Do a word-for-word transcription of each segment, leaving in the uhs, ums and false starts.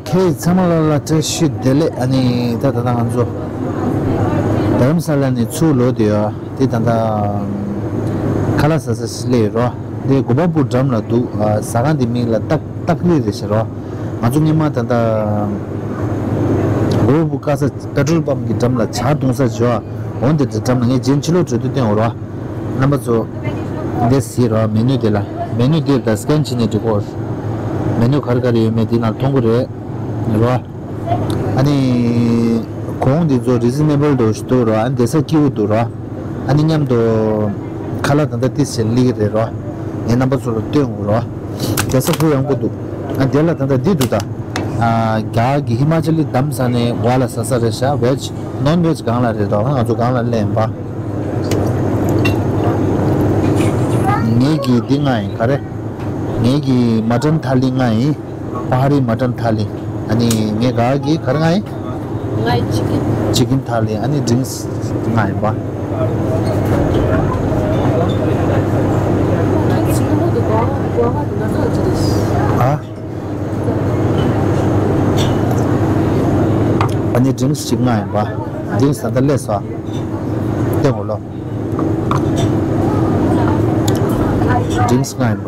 ཁྱེད་ཚང་མ་ལ་ལ་བཀྲ་ཤིས་བདེ་ལེགས། ཨ་ནི་ད་ད་ལྟ་ང་ཚོ་རྡ་རམ་ས་ལ་ནས་ཚུར་ལོག་བསྡད་ཡོད། དེ་ད་ལྟ་ཁ་ལག་ཟ་ས་སླེབས་རོ། དེ་གོ་པལ་པུར་འགྲམ་ལ་འདུག་ཨ། ཟ་ཁང་དེ་མིང་ལ་ཏག་ཏག་རི་རེད་ཟེར་རོ། ང་ཚོ་སྔོན་མ་ད་ལྟ་གོ་པལ་པུར་ཀ་ས་པེ་ཊོལ་པམ་གི་འགྲམ་ལ་ཇ་བཏུང་ས་ཇོ། འོན་ཏེ་དེ་འགྲམ་ལ་ངས་རྗེས་ཕྱི་ལོགས་བྲོས་དུས་བསྟན་འོ་རོ། རྣམ་པ་ཚོ། འདི་ཟེར་རོ། མེ་ནུ་དེ་ལ། མེ་ནུ་དེ་ད་སི་ཀེན་བྱས་ནས་འགྲིག་གོ། མེ་ནུ་ག་རེ་ག་རེ་ཡོད་མེད་དེ་ནང་མཐོང་གི་རེད། རོ། ཨ་ནི། གོང་འདི་ཚོ་རི་ཛི་ནེ་བལ་འདུག་འདུག་རོ། ཨ་ནི་བསྡད་ས་སྐྱིད་པོ་འདུག་རོ། ཨ་ནི་མཉམ་དུ་ཁ་ལག་ད་ལྟ་ཏི་ཟེར་སླེབས་ཀྱི་རེད་རོ། ངས་རྣམ་པ་ཚོ་ལ་སྟོན་དགོས་རོ། བསྡད་ས་ཁོ་ཡངས་པོ་འདུག་ཨ། དེ་ལ་ད་ལྟ་འདི་འདུག་ད། ཨ། རྒྱ་གི་ཧི་མ་ཅལ་ལི་དམ་ས་ནས་བ་ལ་ཟ་ས་རེད་ཤག་ཝེཇ། ནོན་ཝེཇ་སྒང་ལ་རེད་དོ། ང་ཚོ་སྒང་ལ་སླེབས་པ། ངེད་ཀྱི་འདི་ང་ཡིན་ག་རེ། ངེད་ཀྱི་མ་ཊན་ཐ་ལི་ང་ཡིན། པ་ཧ་རི་མ་ཊན་ཐ་ལི། ཨ་ནི་ངའི་ག་གི་ག་རེ་ང་ཡིན། ང་ཡི་ཅི་ཀིན། ཅི་ཀིན་ཐ་ལི། ཨ་ནི་ཌིང་སི་ང་ཡིན་པ། ཨ། ཨ་ནི་ཌིང་སི་ཅིག་ང་ཡིན་པ། ཌིང་སི་ད་ལྟ་སླེབས་སོང་། ལྟོས་གོ་ལོ། ཌིང་སི་ང་ཡིན་པ།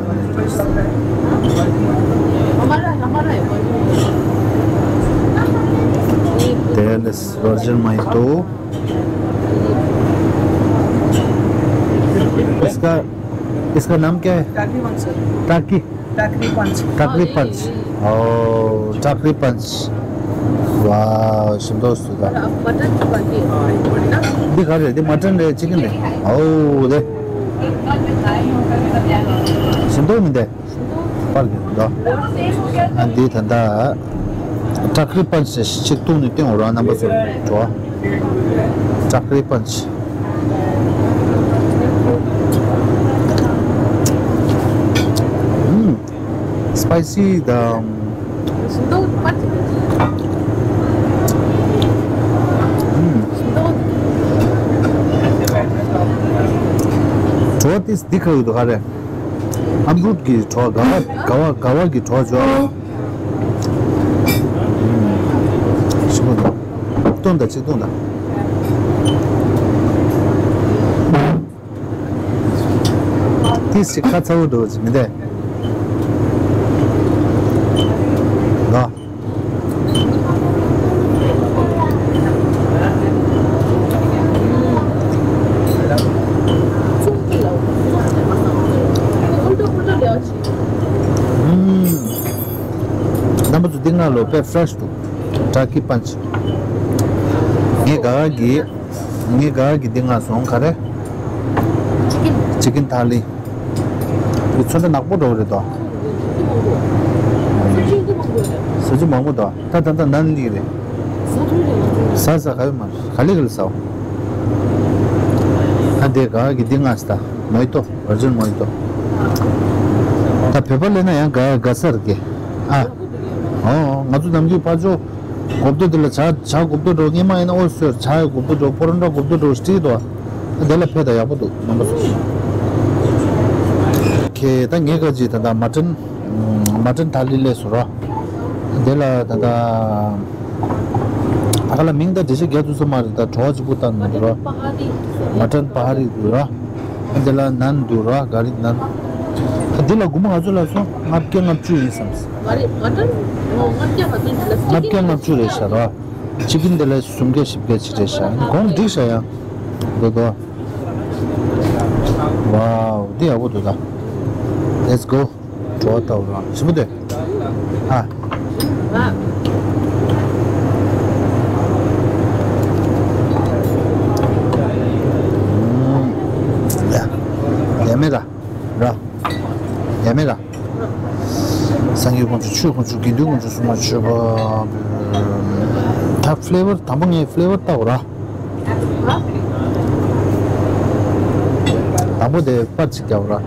དེ་ལས་ཝར་ཇིན་མོ་ཧི་ཏོ། इसका इसका नाम क्या है? टाकी। टाकी पंच। टाकी पंच। ओ, टाकी पंच। वाह, ཞིམ་ཏོག་སུ་ད། འདི་ག་རེད། འདི་མ་ཊན་རེད། ཅི་ཀིན་རེད། ཨོ་དེ། ཞིམ་ཏོག་མིན་ཏེ། པར་གྱི་འདུག་ཨ། འདི་ད་ལྟ་ཊ་ཀི་རི་པན་ཆི་ཞིག་བཏུང་ནས་སྟོན་འོ་ར། རྣམ་པ་ཚོ་འགྲོ། ཊ་ཀི་རི་པན་ཆི། ཨུམ། སི་པའི་སི་དང་། ཨུམ། བྲོ་བ་ཏིས་འདི་ཁ་ཡོད་དོ་ག་རེ། ཨམ་རུད་ཀྱི་བྲོ་བ། ག་བ་ག་བ་ག་བ་གི་བྲོ་བ་བྱོས། ཞིམ་པོ་འདུག་སྟོན་དང་། གཅིག་སྟོན་དང་། ཏིས་ཅིག་ཁ་ཚ་བོ་འདུག་ཅིག་མི་འདུག་ག་ཨུམ། རྣམ་པ་ཚོ་འདི་ང་ལོ་དཔེ་ཕེ་རེ་ཤི་འདུག་ཊ་ཀི་རི་པན་ཆི། ངས་ག་གི་ངས་ག་གི་འདི་ང་སོང་ག་རེ། ཅི་ཀིན་ཐ་ལི། འདི་ཚོན་ཁྲ་ནག་པོ་འདྲ་བོ་རེད་དོ། ས་ཆུ་མང་པོ་དོ། ད་ད་ད་ནན་ལི་རེད། ཟ་ཟ་ག་ཡོད་མ་རེད། ག་ལེ་ག་ལེ་ཟའོ། ཨ་འདི་ག་གི་འདི་ང་ས་ད་མོ་ཧི་ཏོ། ཝར་ཇིན་མོ་ཧི་ཏོ། ད་བོད་པ་ལས་ན་ཡང་དགའ་དགའ་ས་རེད་གི། ཨ། ཨོ་ང་ཚོ་ནམ་རྒྱུན་ཕར་ཕྱོགས་གོབ་ཏོ་དེ་ལ་ཇ་ཇ་གོབ་ཏོ་འགྲོ། སྔོན་མ་ཡིན་ན་ཨོ་སོས་ཇ་ཡི་གོབ་ཏོ་འགྲོ། པོ་རོ་ཊ་གོབ་ཏོ་འགྲོ་སྤྲད་དོ། དེ་ལ་ཕེབས་དང་ཡག་པོ་འདུག་རྣམ་པ་ཚོ། ཁྱེད་ད་ངས་ག་ཅི་ད་ད་མ་ཊན་མ་ཊན་ཐ་ལི་སླེབས་སོང་ར། དེ་ལ་ད་ད། ཨ་ཁ་ལ་མིང་དང་འགྲེལ་བཤད་རྒྱག་ཐུབ་ས་མ་རེད། ད་བྲོ་བ་གཅིག་པུ་བཏང་ནས་འདུག་ར། མ་ཊན་པ་ཧ་རི་འདུག་ར། ཨ་འདི་ལ་ནན་འདུག་ར། ག་རི་ནན། ཨ་འདི་ལ་སྒོར་མོ་ང་ཚོ་ལ་སོང་ལྔ་བརྒྱ་ལྔ་བཅུ་ཡིན་བསམ། ང་རེད་མ་ཊན། ཨོ་ལྔ་བརྒྱ་ལྔ་བཅུ་ལྔ་བརྒྱ་ལྔ་བཅུ་རེད་ཤག་ར། ཅི་ཀིན་དེ་ལ་སུམ་བརྒྱ་བཞི་བརྒྱ་ཅིག་རེད་ཤག་གོང་འགྲིག་ཤག་ཡང་། འདུག་དོ། ཝའོ་འདི་ཡག་པོ་འདུག་ད། Let's go། བྲོ་བ་ལྟ་བུ་རང་ཞིམ་པོ་འདུག་ཨ། ཡ། ཡ་མེད་ད། ར། ཡ་མེད་ད། སངས་རྒྱས་དཀོན་མཆོག་ཆོས་དཀོན་མཆོག་དགེ་འདུན་དཀོན་མཆོག་སྲུང་མ་མཆོད་པ། ད་ཕི་ལེ་ཝར་དང་པོ་ངས་ཕི་ལེ་ཝར་ལྟ་བུ་ར། དང་པོ་དེ་པར་ཅིག་རྒྱབ་ར།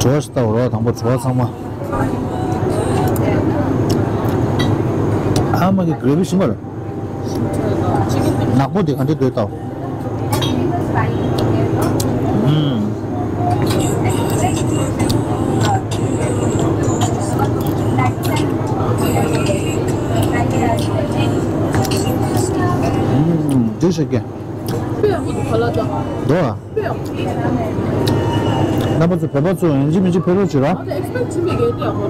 བྲོ་བ་ཞིག་ལྟ་བུ་ར། དང་པོ་བྲོ་བ་ཚང་མ། ཨ་མ་གི་གྷི་རེ་བི་ཞིམ་པ་རེད། ནག་པོ་དེ་ག་འདྲ་འདུག་ལྟ། ཨུམ། ཨུམ། འདི་ཞིག་གི། དཔེ་ཡག་པོ་འདུག་ག་ལ་ད། འདུག་ཨ། དཔེ་ཡག་པོ་འདུག་རྣམ་པ་ཚོ་བོད་པ་ཚོ་ཡིན་གཅིག་མིན་གཅིག་ཕེབས་རོགས་བྱེད་རོགས། ང་ཚོ་ཨེག་སི་པེག་བྱེད་མེད་གི་དེ་ཡག་པོ་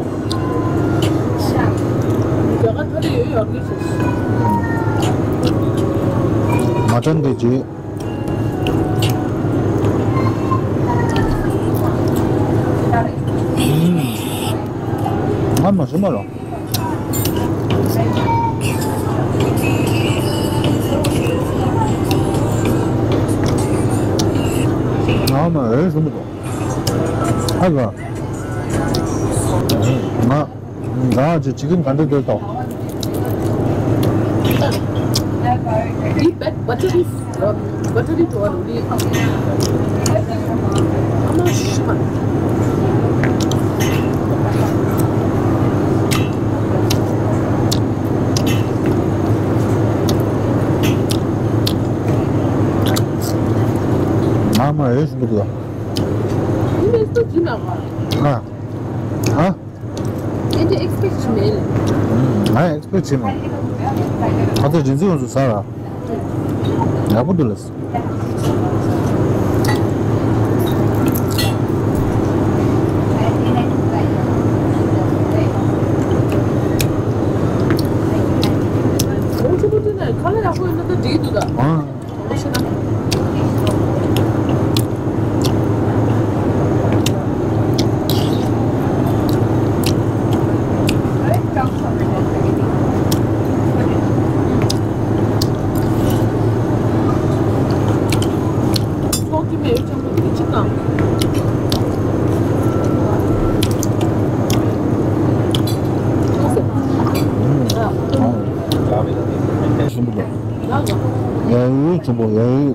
འདུག་རྒྱ་གར་ཐ་དད་ཡོད་ཡོད་གི་ཞིག་མ་ཐོན་དེ་རྗེས། ང་མ་ཤི་མ་རོ། ང་མ་ཨེ་ཤི་མ་རོ། ཨ་ག་ང་ང་ཅི་ཅི་ཀིན་ག་འདྲ་འདོད་དོ། འདི་བེད་བ་ཏྲ་རི་བ་ཏྲ་རི་འགྲོ་བ་རུ་རི། ཨ་མ་ཤི་མ། ང་མ་ཨེ་ཤི་མ་རོ། འདི་མེད་སོ་ཅི་ན་ག་ང་ཨ། ཨེ་འདྲ་ཨེག་སི་པེག་བྱེད་མེད་ལ། ང་ཡང་ཨེག་སི་པེག་བྱེད་མེད། ང་ཚོ་རྗེས་འཛིན་ཡོངས་སུ་ཟ་ར། ཡག་པོ་འདུག་ལགས། ཁོང་ཕྲུ་གུ་དེ་ནས་ཁ་ལག་ཡག་པོ་ཡོད་ན་ད་འགྲིག་གི་འདུག་ད། ཨང་། ཨང་། ཨང་། ཨང་། ཨང་། ཡ་ཡུ་ཆུང་པོ་ཡ་ཡུ།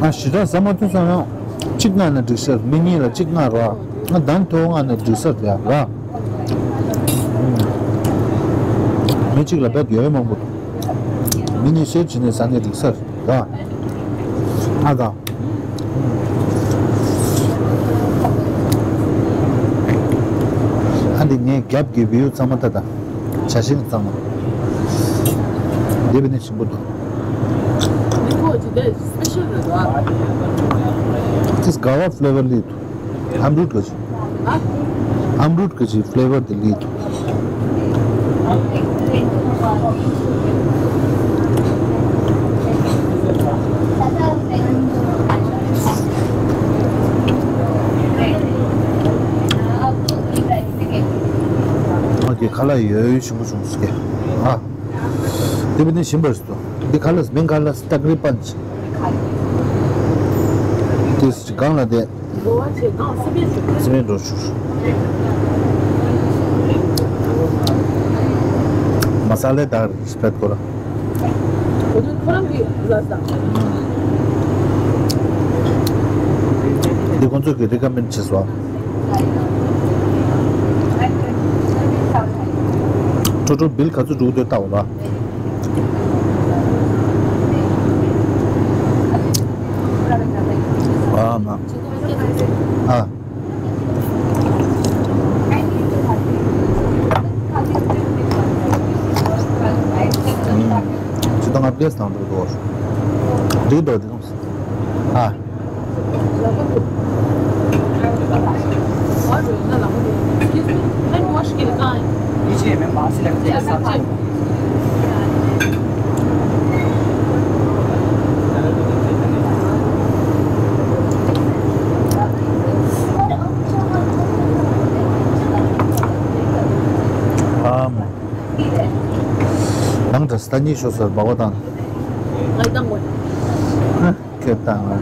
ཨ་ཞེ་དྲག་ཟ་མ་ཐུབ་ཙང་ཡང་གཅིག་མངགས་ན་འགྲིག་ས་རེད། མི་གཉིས་ལ་གཅིག་མངགས་རོགས། ང་ཟླ་ཐོ་མངགས་ན་འགྲིག་ས་རེད་ཡ་ར། མི་གཅིག་ལ་བེད་ཡོད་མང་པོ་འདུག་མི་གཉིས་ཤེར་བྱས་ནས་ཟ་ནས་འགྲིག་ས་རེད་ཡ། ཨ་དང་། ཨ་འདི་ངའི་རྒྱབ་ཀྱི་བི་ཡུ་ཚང་མ་ད་ད། བྱ་ཤིང་གཙང་མ། འདི་བི་ནི་ཞིམ་པོ་འདུག་འདི་ཁོ་ཅི་དེ་སི་པེ་ཤལ་རེད་དོ། ཏིས་ག་བ་ཕི་ལེ་ཝར་ལི་འདུག་ཨམ་རུད་ག་ཅི། ཨམ་རུད་ག་ཅི་ཕི་ལེ་ཝར་དེ་ལི་འདུག་ཨོ་ཁེ། ཁ་ལག་ཡོད་ཡོད་ཞིམ་པོ་བྱུང་སོང་ཁེ། ཨ། དེ་བི་ནི་ཞིམ་པ་ཞིག་འདུག་འདི་ཁ་ལག་མིང་ག་ལ་སི་ཏག་རི་པན་ཅི། དེ་སི་གང་ལ་དེ། སི་པན་འགྲོ་ཞུ། མ་ས་ལེ་དར་སྤེད་ཁོ་ར། འདི་ཁོང་ཚོ་གི་རི་ཀ་མེན་བྱས་སོང་། ཁྲོ་ཁྲོ་བིལ་ག་ཚོད་འགྲོ་གི་འདུག་ལྟ་འོ་ལ། ཨ་མ། ཨ། ཁྲི་སྟོང་ལྔ་བརྒྱ་ཙམ་འགྲོ་གི་འདུག་འགྲིག་འདུག་འདི་ཨ། ཨམ། ནང་དུ་ས་གཉིས་ཤོག་ཟེར་བ་གོ་དང་། ང་དང་གོ། ཁྱོད་དང་།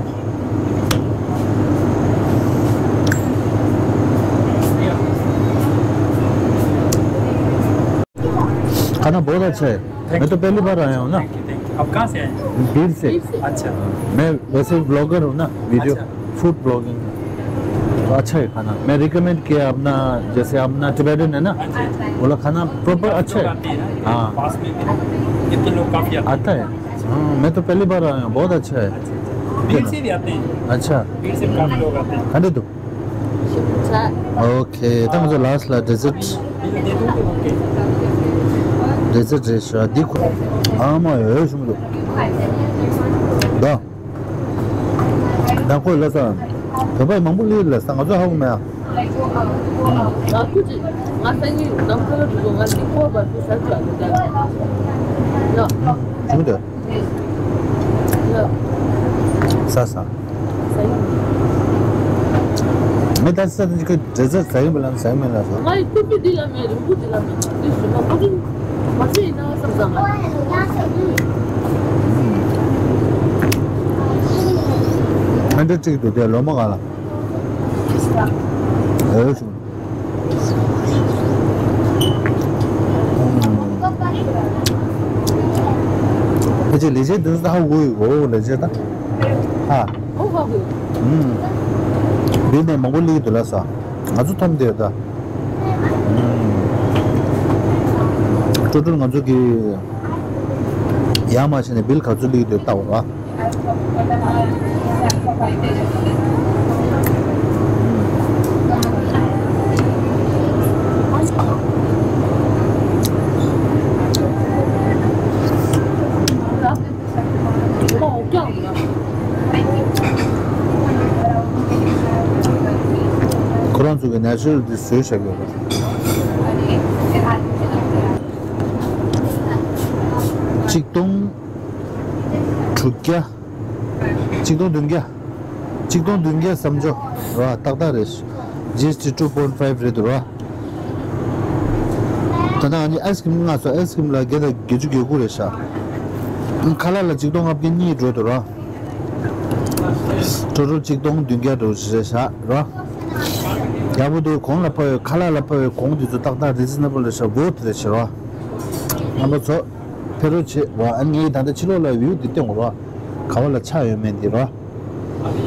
खाना बहुत अच्छा है। मैं तो पहली बार आया हूँ ना। आप कहाँ से आए हैं? बीर से। अच्छा। मैं वैसे ब्लॉगर हूँ ना, वीडियो, अच्छा। Food blogging. तो अच्छा है खाना। मैं रिकमेंड किया अपना, जैसे अपना टिबेटन है ना, हाँ जी, हाँ जी। बोला खाना प्रॉपर अच्छा है। काफी है ना, हाँ। पास में भी है। इतने लोग काफी आते हैं। आता है। हाँ, मैं तो पहली बार आया हूँ, बहुत अच्छा है। भीड़ से भी आते हैं। अच्छा। भीड़ से काफी लोग आते हैं। खाने दो। अच्छा। ओके, तो मुझे लास्ट ला डेजर्ट। बिल दे दूंगा, ओके। डेजर्ट रेस्टोरेंट देखो। हाँ, मैं ये सुन लो। दा। ད་ཁོས་ལབ་ས། བོད་པ་མང་པོ་སླེབས་ལབ་ས། ང་ཚོ་ཧ་གོ་མེད་ཨ། ང་ཁུ་ཅི། ང་སང་ཉིན་ནམ་ཁ་ལ་འགྲོ་ང་ལི་ཁོ་བར་དུ་ས་ཆ་ལ་ད། ལ། ཞུ་འདོད། ལ། ས་ས། ས་ཡིན། མི་ད་ས་ད་ཁོས་འདྲེ་ས་ས་ཡིན་པ་ལ་ས་ཡིན་མེད་ལ་ས། ང་ཡི་ཁུ་ཅི་འདི་ལ་མེད་རིན་པོ་འདི་ལ་མེད་འདི་ཞུ་ན་ཁུ་ཅི། མ་ཤེས་ཡིན་ན་བསམ་བསམ་ང་། ཕན་འབྲས་གཅིག་ཏུ་དེ་ལོ་མ་ག་ལ། ཨེ་ཤུ། ཕལ་ཆེར་ལས་བྱེད་དུ་ཧ་གོ་ཡོད་གོ་ལས་བྱེད་ད། ཧ། ཨོ་ཧ་གོ། ཨུམ། འདི་ནས་མང་པོ་སླེབས་ཀྱི་འདུག་ལ་ས། ང་ཚོ་ཐམས་ཅད་ད། ཀྲོ་ཀྲོ་ང་ཚོ་གི་ཡར་མར་བྱས་ནས་བིལ་ག་ཚོད་སླེབས་ཀྱི་འདུག་ལྟ་བ། ཁོ་རང་ཚོ་གི་ནེ་ཆུ་རལ་འདི་བཟོས་བཞག་ཡོད་པ། གཅིག་སྟོང་དྲུག་བརྒྱ། གཅིག་སྟོང་བདུན་བརྒྱ། གཅིག་སྟོང་བདུན་བརྒྱ་བསམ་བྱོ། ར་ཏག་ཏག་རེད། ཇི་ཨེས་ཊི་ཊུ་པོ་ཡིན་ཊི་ཕའིབ་རེད་འདུག་ར། ད་ནང་ཨ་ནི་ཨའི་སི་ཀི་རིམ་ལྔ་སོ། ཨའི་སི་ཀི་རིམ་ལ་བརྒྱ་དང་བརྒྱད་ཅུ་གྱ་དགུ་རེད་ཤག་ཁ་ལག་ལ་གཅིག་སྟོང་ལྔ་བརྒྱ་གཉིས་འགྲོ་འདུག་ར། ཊོ་ཊལ་གཅིག་སྟོང་བདུན་བརྒྱ་འགྲོ་རེད་ཤག་ར། ཡག་པོ་འདུག་གོང་ལ་ཕབ་པའི་ཁ་ལག་ལ་ཕབ་པའི་གོང་དེ་ཚོ་ཏག་ཏག་རི་ཛི་ན་བལ་རེད་ཤག་བོད་རེད་ཤག་ར། རྣམ་པ་ཚོ། ཕེབས་རོགས་བྱེད་ར། ཨ་ནི་ངས་ད་ལྟ་ཕྱི་ལོགས་ལ་བིའུ་འདི་སྟོན་དགོས་ར། ག་བ་ལ་ཆགས་ཡོད་མེད་འདི་ར།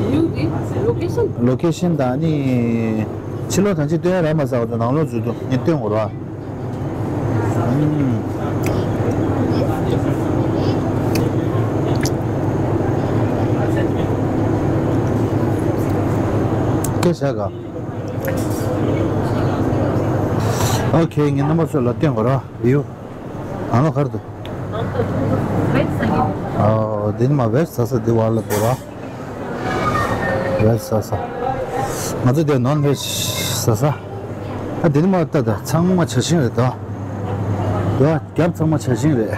བིའུ་འདི་ལོ་ཀེ་ཤན། ལོ་ཀེ་ཤན་དང་ནི། ཕྱི་ལོགས་ཐང་ཆད་སྟོན་ཡ་རག་མ་སོང་ང་ཚོ་ནང་ལོགས་འཛུལ་དུས་ངས་སྟོན་དགོས་ར། ཨུམ། སྐད་བྱ་ག་ཨོ་ཁེ། ངས་རྣམ་པ་ཚོ་ལ་སྟོན་དགོས་ར། བིའུ། ཨ་ནོ་གར་དུ། ཨོ་འདི་ནི་མ་བེར་ས་ས་འདི་བར་ལ་འདུག་ར། བེར་ས་ས། ང་ཚོ་དེ་ནོན་བེར་ས་ས། ཨ་འདི་ནི་མ་ལྟ་ད་ཚང་མ་བྱ་ཤིང་རེད་ད། འདུག་རྒྱབ་ཚང་མ་བྱ་ཤིང་རེད།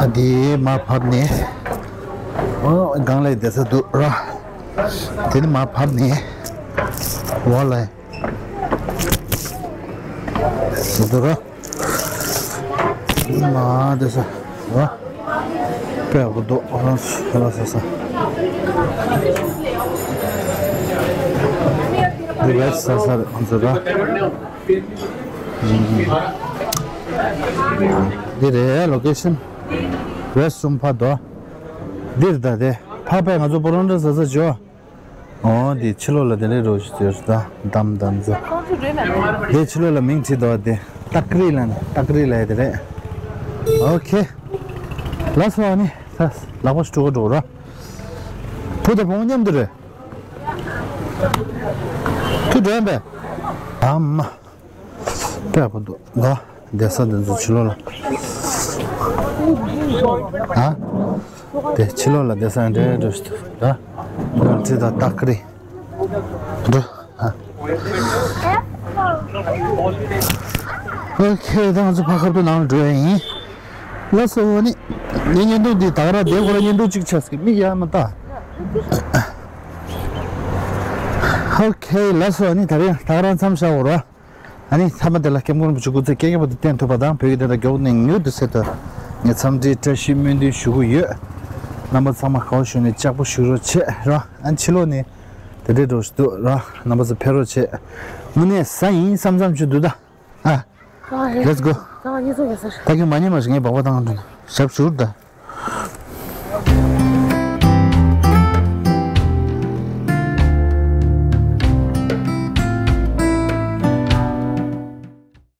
ཨ་འདི་མ་ཕབ་ནས། ཨོ་སྒང་ལ་བསྡད་ས་འདུག་ར། དེ་ནི་མ་ཕབ་ནས། འོག་ལ། འདུག་ར། མ་བསྡད་ས། ར། དཔེ་ཡག་པོ་འདུག་རང་ཚོ་ལ་ས་ས། འདི་བེར་ས་ས་རེད་ང་ཚོ་ར། འདི་རེད་ལོ་ཀེ་ཤན། བེར་གསུམ་ཕར་འདུག་འདིར་ད་དེ་ཕ་ཕས་ང་ཚོ་པོ་རོན་ཊ་ཟ་ས་བྱོས། ཨོ་དེ་ཕྱི་ལོགས་ལ་དེ་འདྲའི་རོ་ཞིག་ཟེར་ད་འདམ་འདམ་ཟེར། དེ་ཕྱི་ལོགས་ལ་མིང་བྲིས་འདུག་དེ་ཏག་རི་ལ་ནི་ཏག་རི་ལ་དེ་རེད། ཨོ་ཁེ། ལགས་སོ་ཨ་ནི་ད་ལག་པ་ཞིག་འགྲོ་ག་འགྲོ་ར། བུ་དང་བུ་མོ་མཉམ་དུ་རེད། ཁྱོད་འགྲོ་ཡིན་པས། ཨ་མ། དཔེ་ཡག་པོ་འདུག་ད་བསྡད་ས་འདི་ཚོ་ཕྱི་ལོགས་ལ། ཨ། དེ་ཕྱི་ལོགས་ལ་བསྡད་ས་འདྲ་འདྲ་ཞིག་འདུག་ད། ང་ཚོ་ད་ཏག་རི། འགྲོ། ཨ། ཨོ་ཁེ་ད་ང་ཚོ་ཕ་ཁབ་ཏུ་ནང་ལ་འགྲོ་ཡ་ཡིན། ལགས་སོ་ནི། ངའི་བརྙན་ཐུང་འདི་ད་ག་རང་བསྡད་ཁོ་རང་བརྙན་ཐུང་གཅིག་ཆགས་སོང་མིག་ཡར་མ་ལྟ། ཨོ་ཁེ་ལགས་སོ་ནི་ད་རེས་ད་ག་རང་མཚམས་བཞག་འོ་ར། ཨ་ནི་མཐའ་མ་དེ་ལ་སྐྱབས་མགོན་རིན་པོ་ཆེ་སྐུ་ཚེ་བསྐལ་བརྒྱ་བར་དུ་བརྟན་ཐུབ་པ་དང་བོད་ཀྱི་བདེན་མཐའ་མགྱོགས་ནས་མྱུར་དུ་གསལ་ཐུབ། ངས་འཚམས་འདྲིའི་བཀྲ་ཤིས་སྨོན་འདུན་ཞུ་གི་ཡོད། རྣམ་པ་ཚང་མ་ག་པར་བཞུགས་ནས་ལྕགས་པོ་བཞུགས་རོགས་བྱེད་ར། ཨ་ནི་ཕྱི་ལོགས་ནས་དེ་འདྲའི་འགྲོ་བཞིན་འདུག་ར། རྣམ་པ་ཚོ་ཕེབས་རོགས་བྱེད། དངོས་གནས་ཟ་ཡིན་བསམ་བསམ་བྱུང་འདུག་ད། ཨ། ཨ་ཧེ། Let's go། ད་ངས་ཚོ་ག་ས་རེད། ད་ཁྱོད་མ་ཉན་མ་ཞིག་ངས་སྦག་སྦག་བཏང་འགྲོ། ཞབས་ཞུ་རུ་ད།